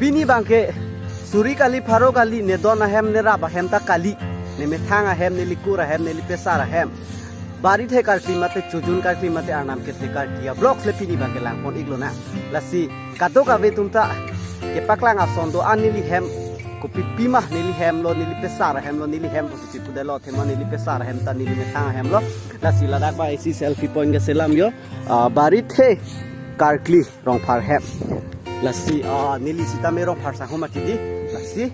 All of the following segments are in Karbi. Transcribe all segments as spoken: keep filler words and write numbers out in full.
Pini abangke suri kali, pharo kali, ne don ahem, ne rap ahem ta kali, ne methang ahem, ne likur ahem, ne lipesar ahem. Barithe karkli mate, chojun karkli mate, arnam kethe karkli a-vlogs le pini abangke langpon-ik lonang. Lasi kadokave atum ta kepaklang ason do-an, neli hem kopi pima, neli hem lo, neli pesar hem lo, neli hem kopi pudet lo, athema neli pesar hem ta, neli methang hem lo. Lasi ladak abang isi selfie point kaselam jo. Ah, Barithe karkli Rongphar hem. Lasi, ah, neli sitame Rongphar sanghum atidi. Lasi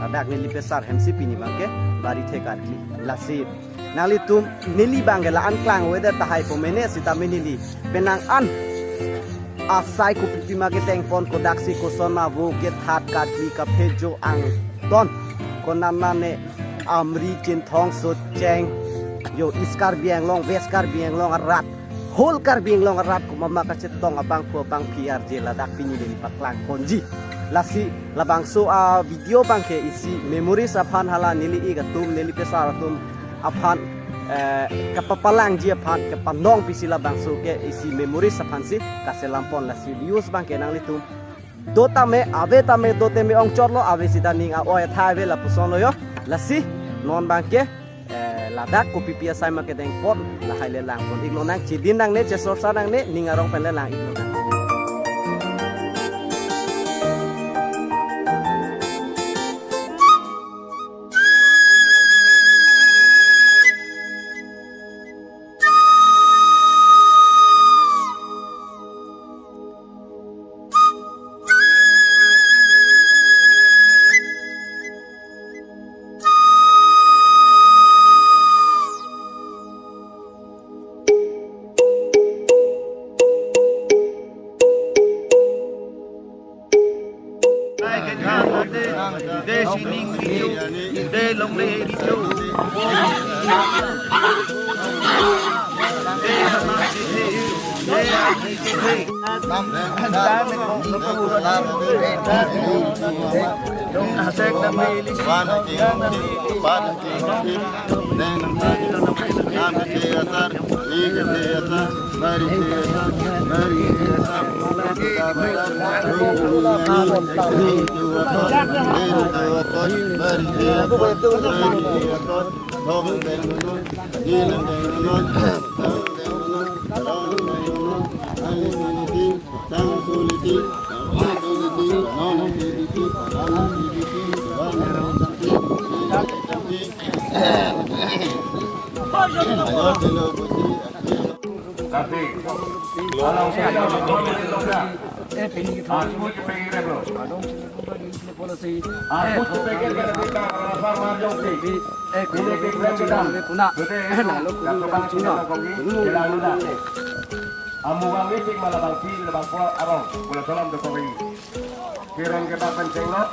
ladak neli pesar hem si pini abangke Barithe karkli. Lasi nanglitum neli abangke la-an klang weather tahai po mene sitame neli penang an asai kopi pima ketengpon, kodaksi koson ma vo kethat, karkli kaphejo, angton, konat nane, Amri, Chinthong, Socheng, jo, East Karbi Anglong, West Karbi Anglong arat, whole Karbi Anglong arat komat ma kachetong abangphu abangphi arje ladak pini neli paklangponji. Lasi labangso a-video abangke isi memories aphan, hala neli-ik atum, neli pesar atum aphan, eh, kapapalangji aphan, kapanong pisi labangso ke isi memories aphan si kaselampon. Lasi views abangke nanglitum do tame, ave tame, do tame ongchotlo, ave sita ning a-oi athai ave lapuson lo jo. Lasi non abangke, eh, ladak kopipi asai ma ketengpon, lahai le langpon-ik lonang, chedin nangne, chesorsa nangne, ning arong pen le lang-ik lonang. Amu bang meeting malah bang pi, malah bang po arong, malah tolong do kawai. Kirong ke bang penceng lo.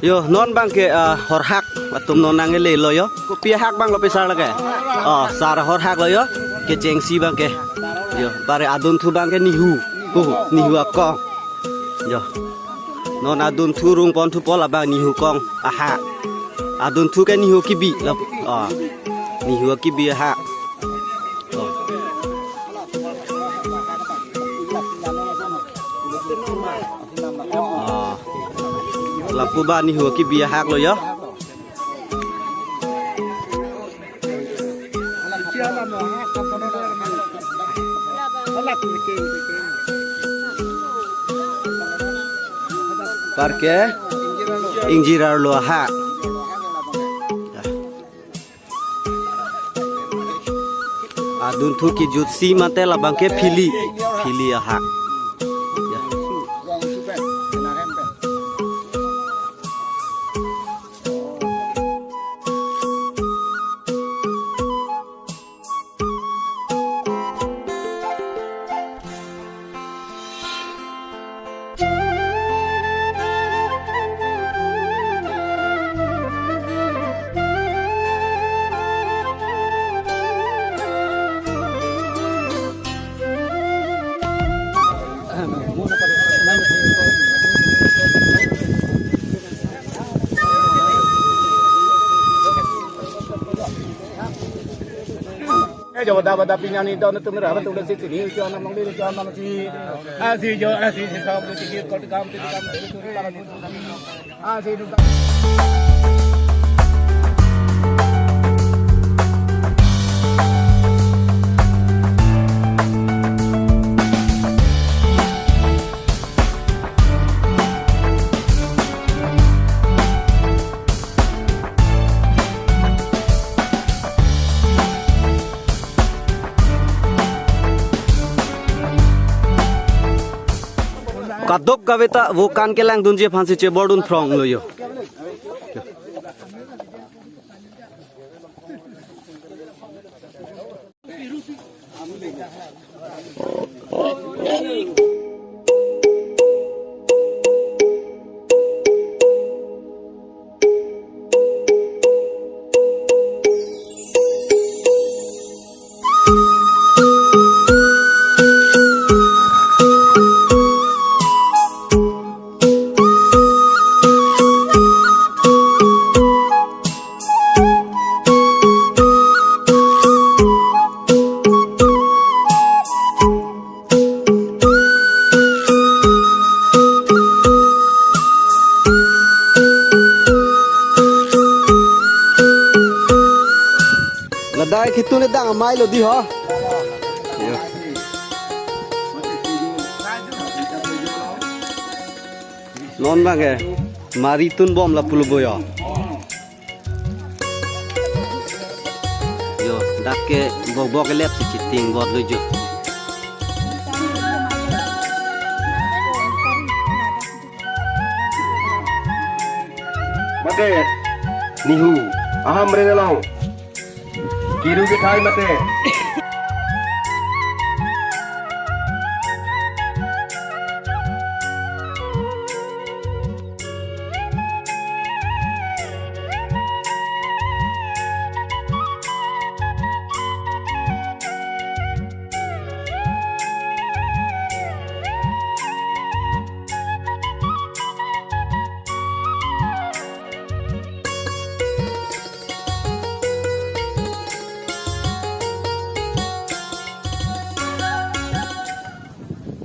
Yo, non bangke, ah, horhak atum non nangle lo yo. Kopi ahak bang lo pesar lake. Oh, sar horhak lo yo. Kechengsi bangke. Yo, bare adunthu bangke nihu. Kuhu, nihu akong. Yo. Non adunthu rungpon thupo labang nihu kong ahak. Adunthu ke nihu kibi lo. Oh. Nihu kibi ahak. Oh. Ah. Lapu ba nihu kibi ahak lo yo. Parke ingjir arlo ahak. Adunthu kejutsi mate labangke phili, phili ahak. Ya. Jawada bada pinyani don tum ra tum si sini jo nam long di jo nam si. Asi jo asi si kam tu si ko kam tu kam tu. Asi tu kam. Kadokave ta vokan kelangdunji aphansi chebordun phronglo jo. Ladak kitun dang amei lo di ho. Yo. Non bang ke mari tunbom lapulo bo jo. Jo, dak ke bok bok ke lep si chiting bot lo jo. Mate, nihu, aham rena long. Kiru ke khai mate.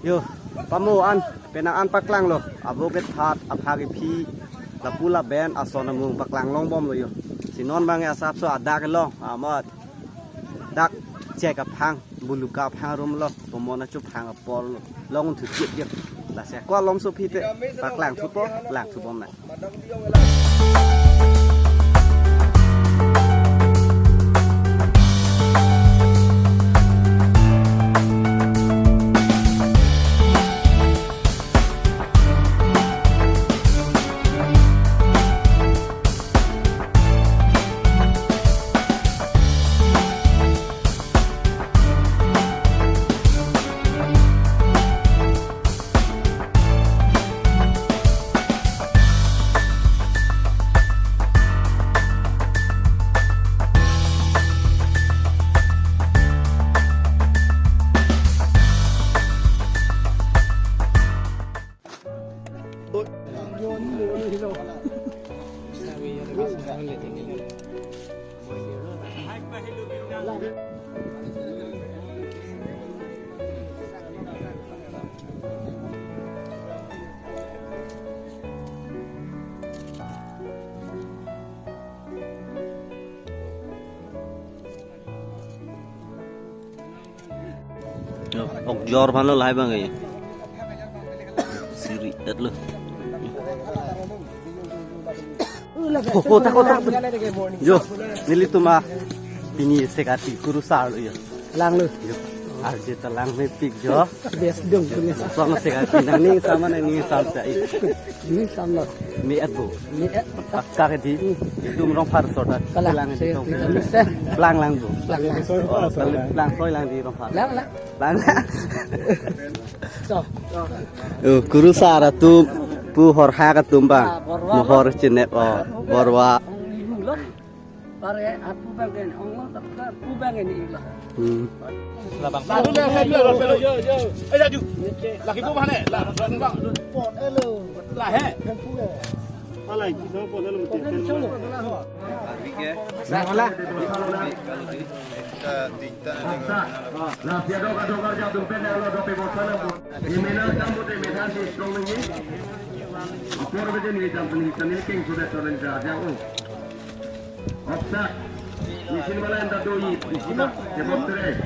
Yo, pamo an, penang an paklanglo. Abo kethat, aphak iphi, lapu laben, ason amung paklang longbomlo yo. Si non bang asapso adak long, amat. Dak chek aphang, buluka aphang arum lo, tomon achuphang apor lo. Long thu chit yo. Lasi ko alomso aphi te, paklang thupo, lang thubom na. Yo, ok jor aphan lo lahai bang ke. Siri et lo. Kota, kota. Yo, nelitum apini sekati kurusar lo yo. Langlo. Yo. Arje ta langmepik jo. Bes dong kulis. Sono sekati nangning sama nangning sam sa i. Ini samlo. Mi et bo. Mi et. Pakka ke di. Itum Rongphar sorda. Kalang. Lang di tong. Lang lang bo. Lang lang. Oh, lang lang. Lang soi lang di Rongphar. Lang lang. Lang lang. So. Oh, kurusar atum pu horhak atum bang. Ah, Borwa. Mohor chinep, oh, Borwa. Pare apu bang ke ong lo, tapi apu bang ini lo. Hmm. Labang. Lalu lah, saya jual, jual, jual, jual. Eh, jaju. Lagi gua mana? Lah, bang. Lah, he. Offside. Nisin bala enda do-i, nisin na, tebok tere.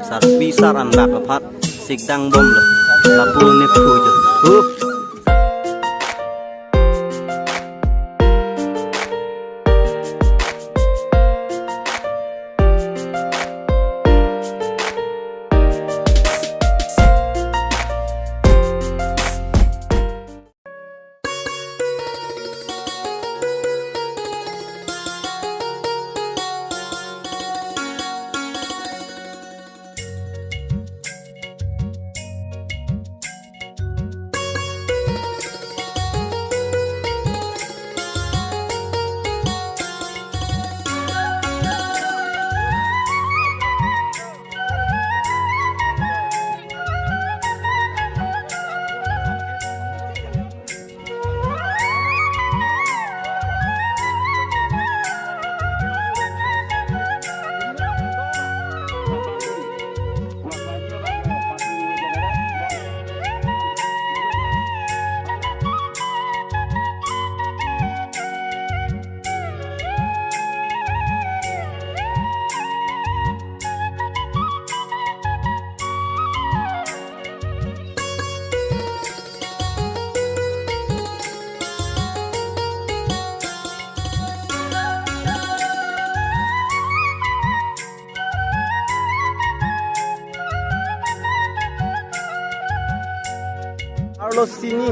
Sarpi sar andak aphat sikdang bomlo. Lapu ne phu jo. Huh. Arlo sini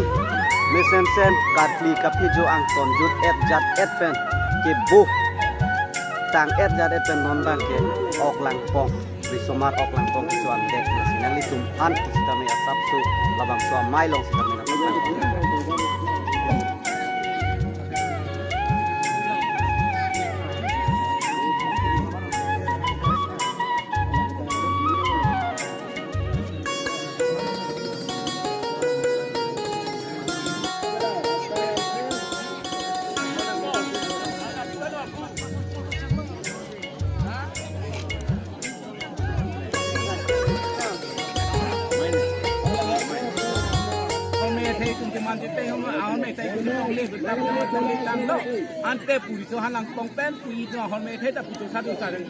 mesensen karkli kaphejo angton jut et jat et pen kebo tang et jat et pen non abang ke ok Langpong, risomar ok Langpong kecho-an dek nasi nanglitum aphan sitame asapso labangso amei along sitame nangpaklang. Ante puri so halang pong pen puri so hon me the ta puto sadu sadu.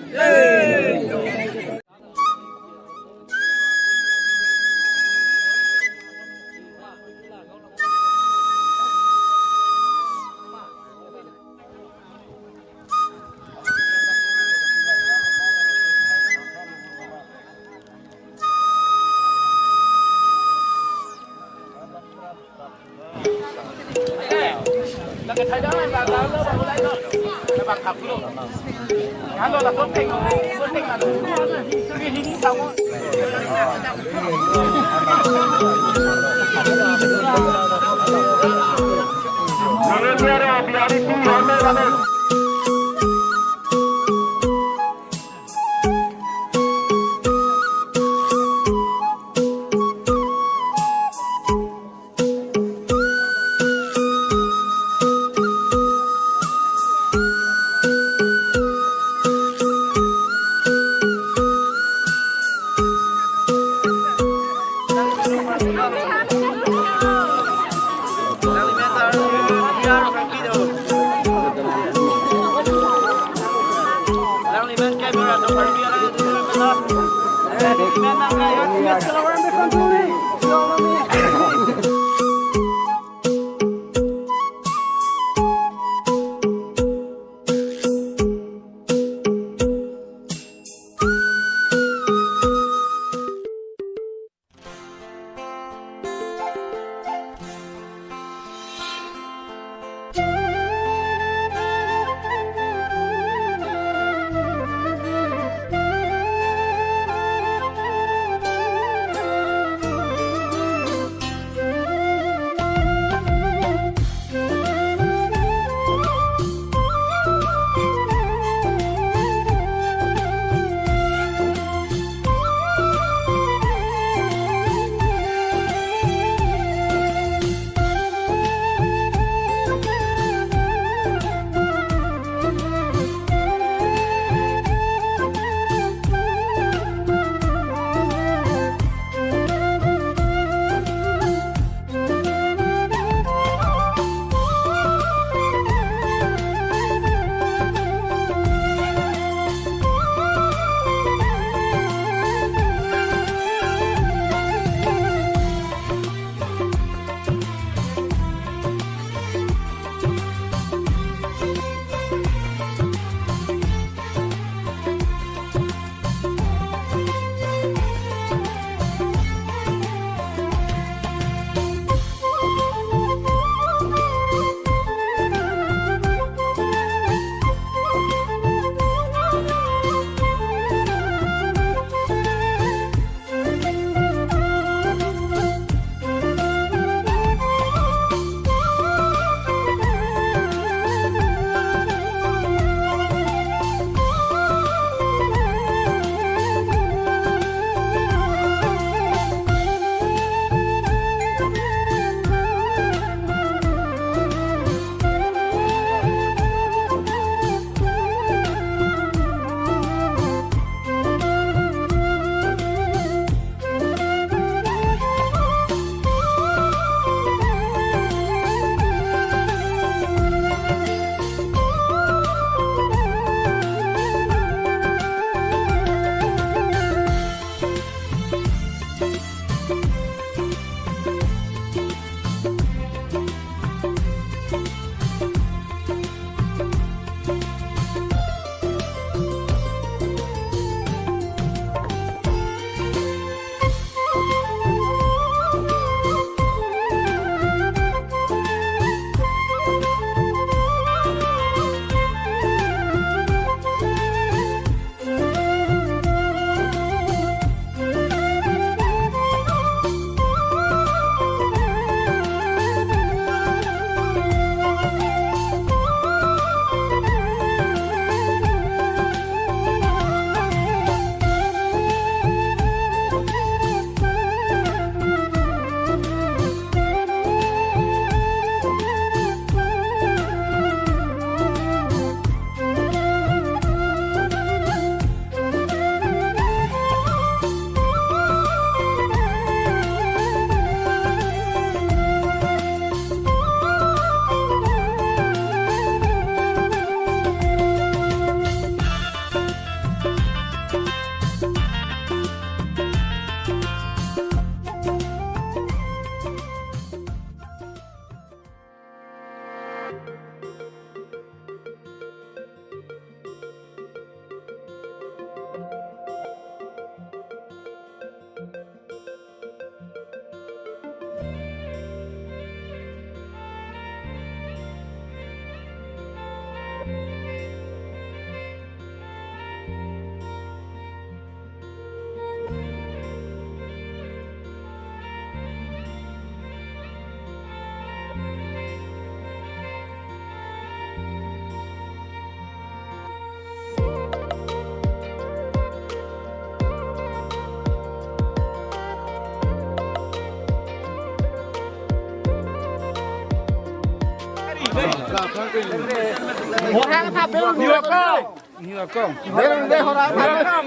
Orang tha bel ni akong. Ni akong. Bel de orang tha. Ni akong.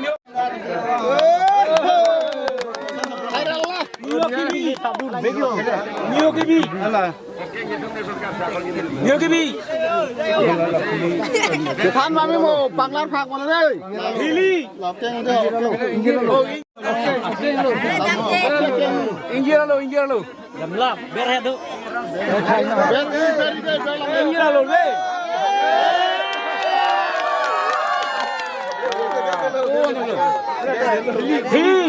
Neo K B. Neo K B. Neo K B. Than mami mo panglar phak mana dei. Hili. Ingjir lo, ingjir lo. Damlam, berhe do. Ingjir lo dei. Hili.